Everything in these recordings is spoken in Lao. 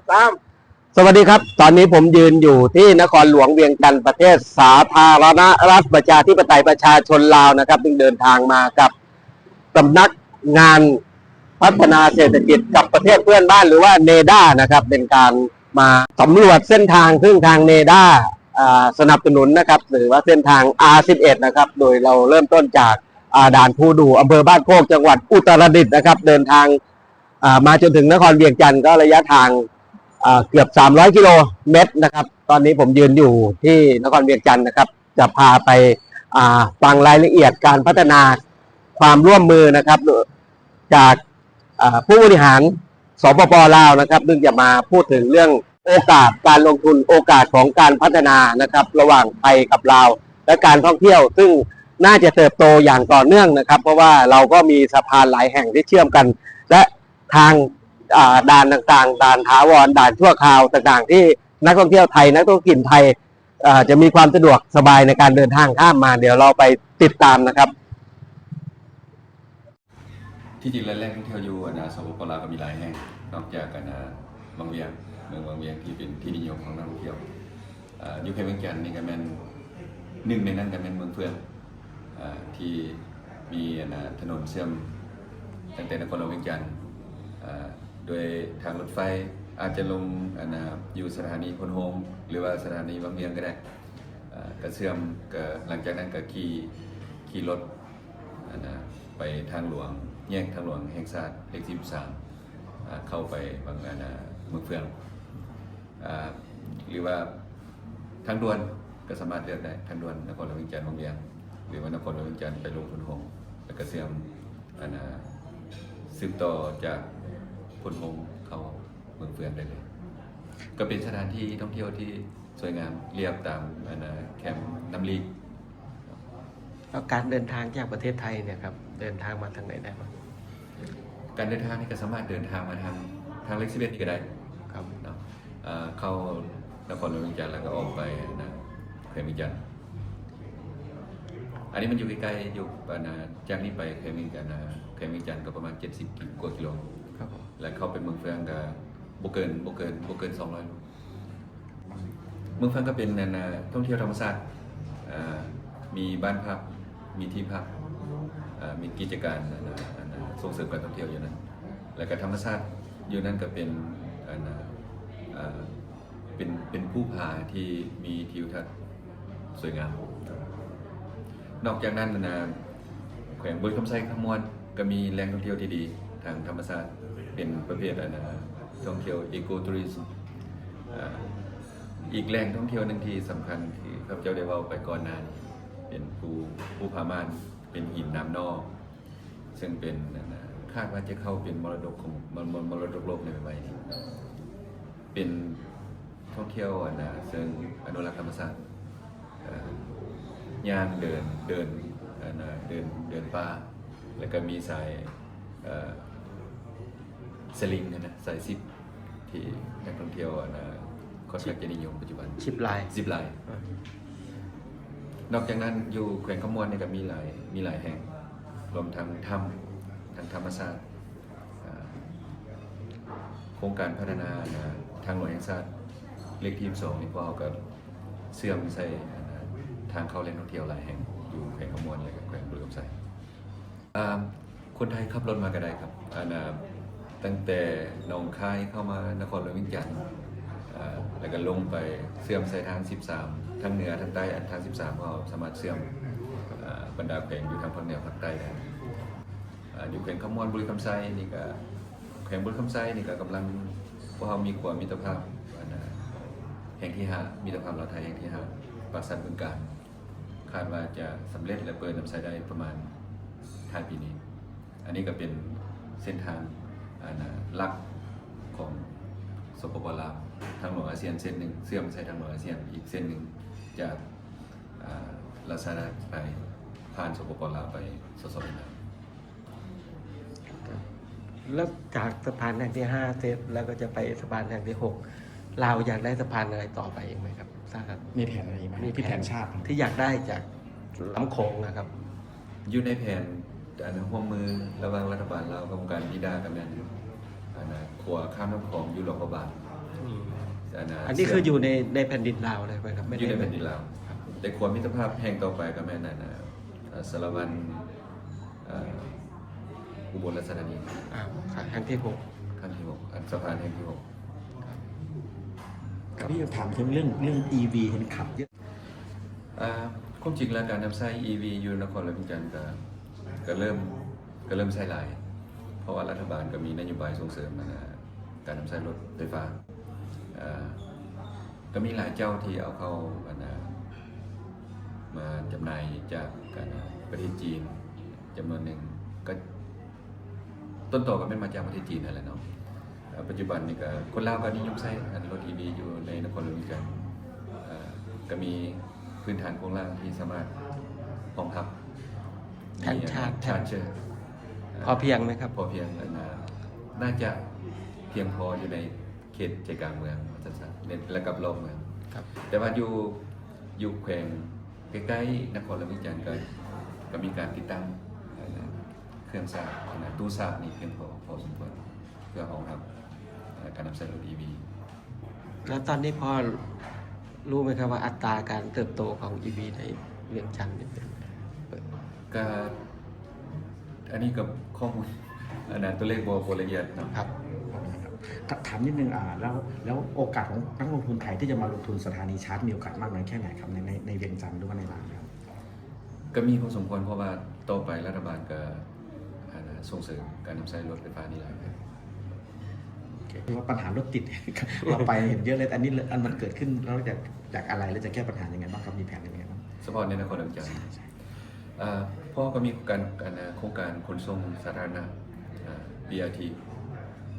ສາມ ສະຫວັດດີຄັບ ຕອນນີ້ຜົມຢືນຢູ່ທີ່ນະຄອນຫຼວງວຽງຈັນ ປະເທດສາທາລະນະລັດປະຊາທິປະໄຕປະຊາຊົນລາວນະຄັບ ຊຶ່ງເດີນທາງມາກັບສຳນັກງານພັດທະນາເສດຖະກິດກັບປະເທດເພື່ອນບ້ານ ຫຼືວ່າເນດານະຄັບ ເປັນການມາສຳຫຼວດເສັ້ນທາງ ຊຶ່ງທາງເນດາ ອ່າ ສະໜັບສະໜູນນະຄັບ ຫຼືວ່າເສັ້ນທາງ ອາສິບເອັດ ນະຄັບ ໂດຍເຮົາເລີ່ມຕົ້ນຈາກ ອ່າ ດ່ານພູດູ່ ອຳເພີບ້ານໂຄກ ຈັງຫວັດອຸດຕະລະດິດນະຄັບ ເດີນທາງ ອ່າ ມາຈົນເຖິງນະຄອນວຽງຈັນ ກໍໄລຍະທາງ ອ່າ ເກືອບສາມຮ້ອຍກິໂລແມັດນະຄັບ. ຕອນນີ້ຜົມຢືນຢູ່ທີ່ນະຄອນວຽງຈັນນະຄັບ ຈະພາໄປ ອ່າ ຟັງລາຍລະອຽດການພັດທະນາຄວາມຮ່ວມມືນະຄັບ ຈາກ ອ່າ ຜູ້ບໍລິຫານ ສປປ ລາວນະຄັບ ຊຶ່ງຈະມາພູດເຖິງເລື່ອງໂອກາດການລົງທຶນ ໂອກາດຂອງການພັດທະນານະຄັບ ລະຫວ່າງໄທກັບລາວ ແລະ ການທ່ອງທ່ຽວ ຊຶ່ງໜ້າຈະເຕີບໂຕຢ່າງຕໍ່ເນື່ອງນະຄັບ ເພາະວ່າລາວກໍມີສະພານຫຼາຍແຫ່ງທີ່ເຊື່ອມກັນ ແລະ ທາງ ອ່າ ດ່ານຕ່າງໆ ດ່ານຖາວອນ ດ່ານຊົ່ວຄາວຕ່າງໆ ທີ່ນັກທ່ອງທ່ຽວໄທ ນັກທຸລະກິດໄທ ເອີ ຈະມີຄວາມສະດວກສະບາຍໃນການເດີນທາງຂ້າມມາ. ດຽວເຮົາໄປຕິດຕາມນະຄັບ. ທີ່ຈິງແລ້ວ ແຫຼ່ງທ່ອງທ່ຽວຢູ່ ອັນ ສປປ ລາວ ກໍມີຫຼາຍແຫ່ງ ນອກຈາກ ອັນ ວັງວຽງ ເມືອງວັງວຽງທີ່ເປັນທີ່ນິຍົມຂອງນັກທ່ອງທ່ຽວ. ເອີ ຢູ່ແຂວງວຽງຈັນນີ້ກໍແມ່ນໜຶ່ງໃນນັ້ນກໍແມ່ນເມືອງເຟືອງ ເອີ ທີ່ມີ ອັນ ຖະໜົນເຊື່ອມຕັ້ງແຕ່ນະຄອນຫຼວງວຽງຈັນ ເອີ ໂດຍທາງລົດໄຟ ອາດຈະລົງ ອັນ ຢູ່ສະຖານີໂພນໂຮງ ຫຼືວ່າສະຖານີວັງວຽງກໍໄດ້ ເອີ ກໍເຊື່ອມ ກໍຫຼັງຈາກນັ້ນກໍຂີ່ ຂີ່ລົດ ອັນ ໄປທາງຫຼວງ ແຍກທາງຫຼວງແຫ່ງຊາດເລກສິບສາມ ເຂົ້າໄປວັງ ອັນ ເມືອງເຟືອງ ອ່າ ຫຼືວ່າທາງດ່ວນກໍສາມາດເລືອກໄດ້ ທາງດ່ວນນະຄອນຫຼວງວຽງຈັນ ວັງວຽງ ຫຼືວ່ານະຄອນຫຼວງວຽງຈັນໄປລົງໂພນໂຮງ ແລ້ວກໍເຊື່ອມ ອັນ ສືບຕໍ່ຈາກໂພນໂຮງເຂົ້າເມືອງເຟືອງໄດ້ເລີຍ. ກໍເປັນສະຖານທີ່ທ່ອງທ່ຽວທີ່ສວຍງາມ ລຽບຕາມ ອັນ ແຄມນ້ຳລີກ. ແລ້ວການເດີນທາງຈາກປະເທດໄທເນຍຄັບ ເດີນທາງມາທາງໃດໄດ້ບ້າງ? ການເດີນທາງນີ້ກໍສາມາດເດີນທາງມາທາງ ທາງເລກສິບເອັດນີ້ກໍໄດ້ ຄັບ ເນາະ ເຂົ້ານະຄອນຫຼວງວຽງຈັນ ແລ້ວກໍອອກໄປນະ ແຂວງວຽງຈັນ. ອັນນີ້ມັນຢູ່ໃກ້ໆ ຢູ່ ອັນ ຈາກນີ້ໄປແຂວງວຽງຈັນ ແຂວງວຽງຈັນກໍປະມານເຈັດສິບກວ່າກິໂລ ຄັບ ແລ້ວເຂົ້າໄປເມືອງເຟືອງກໍບໍ່ເກີນ ບໍ່ເກີນ ບໍ່ເກີນສອງຮ້ອຍໂລ. ເມືອງເຟືອງກໍເປັນ ອັນ ທ່ອງທ່ຽວທຳມະຊາດ ເອີ ມີບ້ານພັກ ມີທີ່ພັກ ເອີ ມີກິດຈະການ ອັນ ອັນ ສົ່ງເສີມການທ່ອງທ່ຽວຢູ່ນັ້ນ ແລ້ວກໍທຳມະຊາດຢູ່ນັ້ນກໍເປັນ ອັນ ເປັນ ເປັນພູຜາທີ່ມີທິວທັດສວຍງາມ. ນອກຈາກນັ້ນ ອັນ ແຂວງບໍລິຄຳໄຊຄຳມ່ວນ ກໍມີແຫຼ່ງທ່ອງທ່ຽວທີ່ດີທາງທຳມະຊາດ ເປັນປະເພດ ອັນ ທ່ອງທ່ຽວ Eco Tourism. ອີກແຫຼ່ງທ່ອງທ່ຽວໜຶ່ງທີ່ສຳຄັນ ທີ່ຂ້າພະເຈົ້າໄດ້ເວົ້າໄປກ່ອນໜ້ານີ້ ເປັນພູ ພູຜາມ່ານ ເປັນຫີນນ້ຳໜໍ່ ເຊິ່ງເປັນ ອັນ ຄາດວ່າຈະເຂົ້າເປັນມໍລະດົກຂອງ ມໍ ມໍ ມໍລະດົກໂລກໃນໄວໆນີ້. ເປັນທ່ອງທ່ຽວ ອັນ ເຊີງອະນຸລັກທຳມະຊາດ ເອີ ຍ່າງເດີນ ເດີນ ອັນ ເດີນ ເດີນປ່າ ແລ້ວກໍມີສາຍ ເອີ ສະລິງຫັ້ນນະ ສາຍຊິບ ທີ່ນັກທ່ອງທ່ຽວ ອັນ ຂ້ອນຂ້າງຈະນິຍົມປັດຈຸບັນ ຊິບລາຍ ຊິບລາຍ. ເອີ ນອກຈາກນັ້ນ ຢູ່ແຂວງຄຳມ່ວນນີ້ກໍມີຫຼາຍ ມີຫຼາຍແຫ່ງ ລວມທັງຖ້ຳ ທັງທຳມະຊາດ ອ່າ ໂຄງການພັດທະນາ ອ່າ ທາງຫຼວງແຫ່ງຊາດເລກທີສິບສອງນີ້ ພວກເຮົາກໍເຊື່ອມໃສ່ ອ່າ ທາງເຂົ້າແຫຼ່ງທ່ອງທ່ຽວຫຼາຍແຫ່ງ ຢູ່ແຂວງຄຳມ່ວນ ແລະ ກໍແຂວງບໍລິຄຳໄຊ. ອ່າ ຄົນໄທຂັບລົດມາກໍໄດ້ຄັບ ອັນ ຕັ້ງແຕ່ໜອງຄາຍເຂົ້າມານະຄອນຫຼວງວຽງຈັນ ແລ້ວກໍລົງໄປເຊື່ອມໃສ່ທາງສິບສາມ ທັງເໜືອ ທັງໃຕ້ ອັນທາງສິບສາມ ພວກເຮົາສາມາດເຊື່ອມ ອ່າ ບັນດາແຂວງຢູ່ທາງພາກເໜືອພາກໃຕ້ໄດ້. ອ່າ ຢູ່ແຂວງຄຳມ່ວນ ບໍລິຄຳໄຊນີ້ກໍ ແຂວງບໍລິຄຳໄຊນີ້ກໍກຳລັງ ພວກເຮົາມີຂົວມິດຕະພາບ ອັນ ແຫ່ງທີຫ້າ ມິດຕະພາບລາວໄທແຫ່ງທີຫ້າ ປາກຊັນ ບຶງການ ຄາດວ່າຈະສຳເລັດ ແລະ ເປີດນຳໃຊ້ໄດ້ປະມານທ້າຍປີນີ້. ອັນນີ້ກໍເປັນເສັ້ນທາງ ອັນ ຫຼັກຂອງ ສປປ ລາວ ທາງຫຼວງອາຊຽນເສັ້ນໜຶ່ງ ເຊື່ອມໃສ່ທາງຫຼວງອາຊຽນອີກເສັ້ນໜຶ່ງ ຈາກ ອ່າ ລາຊະອານາຈັກໄທ ຜ່ານ ສປປ ລາວ ໄປ ສສ ຫວຽດນາມ. ແລ້ວຈາກສະພານແຫ່ງທີຫ້າເສັດ ແລ້ວກໍຈະໄປສະພານແຫ່ງທີຫົກ ລາວຢາກໄດ້ສະພານອະໄລຕໍ່ໄປອີກໄໝຄັບ? ຖ້າຫາກ ມີແຜນອະໄລອີກໄໝ? ມີແຜນ ທີ່ແຜນຊາດ ທີ່ຢາກໄດ້ຈາກລຳໂຂງນະຄັບ? ຢູ່ໃນແຜນ ອັນ ຮ່ວມມືລະຫວ່າງລັດຖະບານລາວກັບອົງການນິດ້າ ກໍແມ່ນ ອັນ ຂົວຂ້າມນ້ຳຂອງຢູ່ຫຼວງພະບາງ ອືມ ອັນນັ້ນ ອັນນີ້ຄືຢູ່ໃນ ໃນແຜ່ນດິນລາວເລີຍໄໝຄັບ? ຢູ່ໃນແຜ່ນດິນລາວ. ແຕ່ຂົວມິດຕະພາບແຫ່ງຕໍ່ໄປກໍແມ່ນອັນ ເອີ ສາລະວັນ ເອີ ອຸບົນລາຊະທານີ. ອ່າ ຄັ້ງທີຫົກ. ຄັ້ງທີຫົກ ອັນສະພານແຫ່ງທີຫົກ. ຄັບ ມີຄຳຖາມເຖິງເລື່ອງ ເລື່ອງ ອີ ວີ ເຫັນຂັບເຍອະ. ອ່າ ຄວາມຈິງແລ້ວການນຳໃຊ້ ອີ ວີ ຢູ່ນະຄອນຫຼວງວຽງຈັນກໍ ກໍເລີ່ມ ກໍເລີ່ມໃຊ້ຫຼາຍ ເພາະວ່າລັດຖະບານກໍມີນະໂຍບາຍສົ່ງເສີມ ອັນ ການນຳໃຊ້ລົດໄຟຟ້າ. ເອີ ກໍມີຫຼາຍເຈົ້າທີ່ເອົາເຂົ້າ ອັນ ມາຈຳໜ່າຍຈາກ ອັນ ປະເທດຈີນຈຳນວນໜຶ່ງ ກໍຕົ້ນຕໍກໍແມ່ນມາຈາກປະເທດຈີນຫັ້ນແຫຼະເນາະ. ເອີ ປັດຈຸບັນນີ້ກໍຄົນລາວກໍນິຍົມໃຊ້ ອັນ ລົດ ອີ ວີ ຢູ່ໃນນະຄອນຫຼວງວຽງຈັນ. ເອີ ກໍມີພື້ນຖານໂຄງລ່າງທີ່ສາມາດຮອງຮັບ ແທ່ນຊາດ ມີ ອັນ ຊາດເຈີ ພໍພຽງໄໝຄັບ? ພໍພຽງ ອັນ ໜ້າຈະພຽງພໍຢູ່ໃນເຂດໃຈກາງເມືອງວ່າຊັ້ນຊະ ແລະ ກັບລອບເມືອງ. ຄັບ ແຕ່ວ່າຢູ່ ຢູ່ແຂວງໃກ້ໆນະຄອນຫຼວງວຽງຈັນກໍ ກໍມີການຕິດຕັ້ງ ອັນ ເຄື່ອງຊາດ ອັນ ຕູ້ຊາດນີ້ພຽງພໍພໍສົມຄວນ ເພື່ອຮອງຮັບ ເອີ ການນຳໃຊ້ລົດ ອີ ວີ. ແລ້ວຕອນນີ້ພໍຮູ້ໄໝຄັບວ່າອັດຕາການເຕີບໂຕຂອງ ອີ ວີ ໃນວຽງຈັນນີ້ເປັນ? ກໍ ອັນນີ້ກໍຂໍ້ມູນ ອັນນັ້ນຕົວເລກບໍ່ ບໍ່ລະອຽດເນາະ. ຄັບ ຖາມນິດໜຶ່ງ ອ່າ ແລ້ວ ແລ້ວໂອກາດຂອງນັກລົງທຶນໄທທີ່ຈະມາລົງທຶນສະຖານີຊາດມີໂອກາດມາກນ້ອຍແຄ່ໃດຄັບ ໃນ ໃນ ໃນວຽງຈັນ ຫຼືວ່າໃນລາວ? ກໍມີພໍສົມຄວນ ເພາະວ່າຕໍ່ໄປລັດຖະບານກໍ ອັນ ສົ່ງເສີມການນຳໃຊ້ລົດໄຟຟ້ານີ້ຫຼາຍຂຶ້ນ. ໂອເຄ ຄືວ່າບັນຫາລົດຕິດ ເຮົາໄປເຫັນເຍອະເລີຍ ອັນນີ້ ອັນມັນເກີດຂຶ້ນ ແລ້ວຈະ ຈາກອະໄລ ແລ້ວຈະແກ້ບັນຫາຍັງໄງບ້າງຄັບ? ມີແຜນຍັງໄງບ້າງ? ສະເພາະໃນນະຄອນຫຼວງວຽງຈັນ ໃຊ່ ອ່າ ເພາະກໍມີການ ອັນ ໂຄງການຂົນສົ່ງສາທາລະນະ ອ່າ ບີອາທີ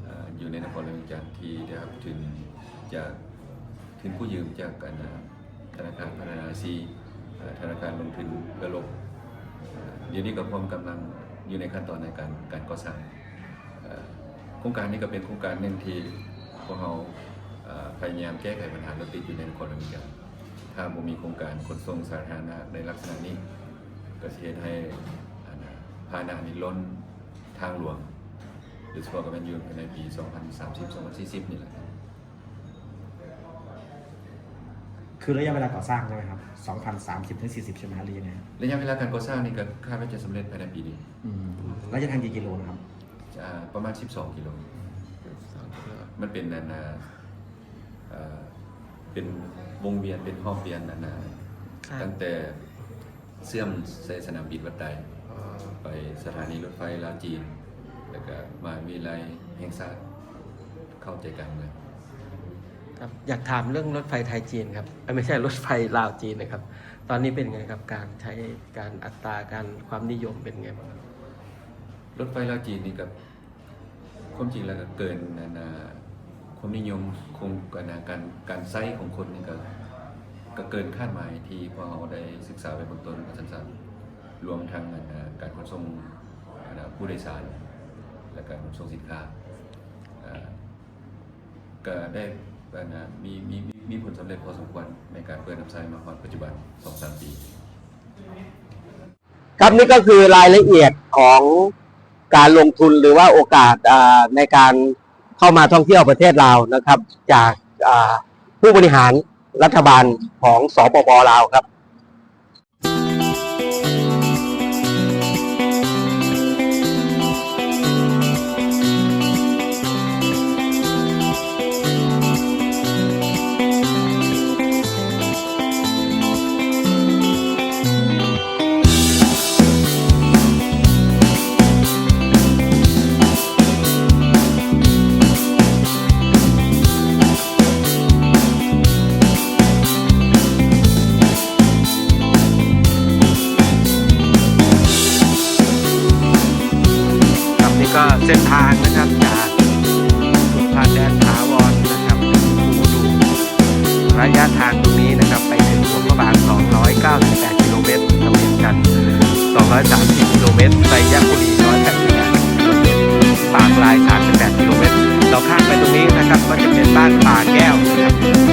ອ່າ ຢູ່ໃນນະຄອນຫຼວງວຽງຈັນ ທີ່ໄດ້ຮັບທຶນຈາກ ທຶນກູ້ຢືມຈາກ ອັນ ທະນາຄານພັດທະນາອາຊີ ເອີ ທະນາຄານລົງທຶນເພື່ອລົບ. ເອີ ດຽວນີ້ກໍພວມກຳລັງຢູ່ໃນຂັ້ນຕອນໃນການ ການກໍ່ສ້າງ. ເອີ ໂຄງການນີ້ກໍເປັນໂຄງການໜຶ່ງທີ່ພວກເຮົາ ເອີ ພະຍາຍາມແກ້ໄຂບັນຫາລົດຕິດຢູ່ໃນນະຄອນຫຼວງວຽງຈັນ. ຖ້າບໍ່ມີໂຄງການຂົນສົ່ງສາທາລະນະໃນລັກສະນະນີ້ ກໍຊິເຮັດໃຫ້ ອັນ ພາຫະນະນີ້ລົ້ນທາງຫຼວງ ໂດຍສະເພາະກໍແມ່ນຢູ່ພາຍໃນປີສອງພັນສາມສິບ ສອງພັນສີ່ສິບນີ້ແຫຼະ. ຄືໄລຍະເວລາກໍ່ສ້າງໃຊ່ໄໝຄັບ? ສອງພັນສາມສິບ ເຖິງ ສີ່ສິບ ໃຊ່ໄໝ ຫຼືຍັງໄງ? ໄລຍະເວລາການກໍ່ສ້າງນີ້ກໍຄາດວ່າຈະສຳເລັດພາຍໃນປີນີ້. ອືມ ໄລຍະທາງກີ່ກິໂລນະຄັບ? ອ່າ ປະມານສິບສອງກິໂລ. ສິບສອງກິໂລ ມັນເປັນອັນ ເອີ ເປັນວົງວຽນ ເປັນຮອບວຽນອັນ ຕັ້ງແຕ່ ເຊື່ອມໃສ່ສະໜາມບິນວັດໄຕ ອໍ ໄປສະຖານີລົດໄຟລາວຈີນ ແລ້ວກະມະຫາວິທະຍາໄລແຫ່ງຊາດເຂົ້າໃຈກາງເມືອງ. ຄັບ ຢາກຖາມເລື່ອງລົດໄຟໄທຈີນຄັບ ເອີ ບໍ່ໃຊ່ ລົດໄຟລາວຈີນນະຄັບ ຕອນນີ້ເປັນໄງຄັບ ການໃຊ້ ການອັດຕາ ການ ຄວາມນິຍົມເປັນໄງບ້າງ? ລົດໄຟລາວຈີນນີ້ກໍ ຄວາມຈິງແລ້ວກໍເກີນ ອັນ ຄວາມນິຍົມຂອງ ອັນ ການ ການໃຊ້ຂອງຄົນນີ້ກໍ ກໍເກີນຄາດໝາຍທີ່ພວກເຮົາໄດ້ສຶກສາໄວ້ເບື້ອງຕົ້ນວ່າຊັ້ນຊະ ລວມທັງ ອັນ ການຂົນສົ່ງ ອັນ ຜູ້ໂດຍສານ ແລະ ການຂົນສົ່ງສິນຄ້າ ກໍໄດ້ ອັນ ມີ ມີ ມີ ມີຜົນສຳເລັດພໍສົມຄວນໃນການເປີດຮັບໃຊ້ມາຮອດປັດຈຸບັນສອງສາມປີ. ครับ นี่ก็คือรายละเอียดของการลงทุนหรือว่าโอกาส อ่า ในการเข้ามาท่องเที่ยวประเทศลาวนะครับ จาก อ่า ผู้บริหารรัฐบาลของ สปป ลาวครับ ครับ นี่ก็เส้นทางนะครับ จากผ่านแดนถาวรนะครับ ถึงภูดู ระยะทางตรงนี้นะครับ ไปถึงหลวงพระบาง สองร้อยเก้าสิบแปดกิโลเมตร ทะเบียนกัน สองร้อยสามสิบกิโลเมตร ไซยบุรี ร้อยแปดสิบแปดกิโลเมตร ปากลาย สามสิบแปดกิโลเมตร เราข้ามไปตรงนี้นะครับ ก็จะเป็นบ้านป่าแก้วนะครับ